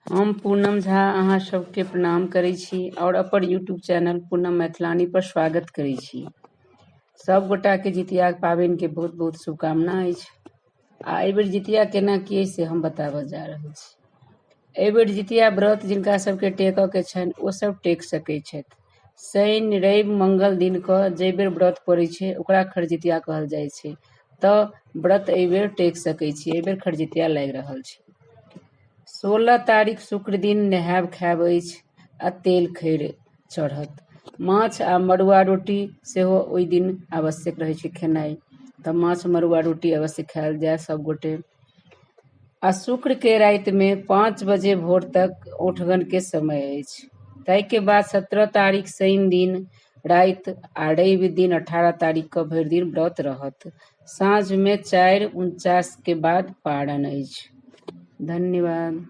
हम पूनम झा अहाँ सबके प्रणाम करै छी आओर अपन यूट्यूब चैनल पूनम मैथिलानी पर स्वागत करै छी। सब गोटाके जितिया पाबनिके बहुत बहुत शुभकामना अछि। आ एहिबेर जितिया केना की अछि से हम बताबऽ जा रहल छी। एहिबेर जितिया व्रत जिनका सबके टेकऽके छनि ओ सब टेक सकै छथि। शनि रवि मंगल दिन कऽ जाहि बेर व्रत पड़ै छै ओकरा खरजितिया कहल जाइ छै। तऽ व्रत एहिबेर टेक सकै छी, एहिबेर खरजितिया लागि रहल छै। 16 तारीख शुक्र दिन नहायब खायब अछि आ तेल खैर चढ़त। माछ आ मड़ुआ रोटी सेहो ओहि दिन आवश्यक रहै छै खेनाइ, तऽ माछ मड़ुआ रोटी अवश्य खायल जाय सभगोटे। आ शुक्रके रातिमे 5 बजे भोर तक औठगनके समय अछि। ताहिके बाद 17 तारीख शनि दिन राति आ रवि दिन 18 तारीखके भरि दिन व्रत रहत। साँझमे 4:49 के बाद पारण अछि। धन्यवाद।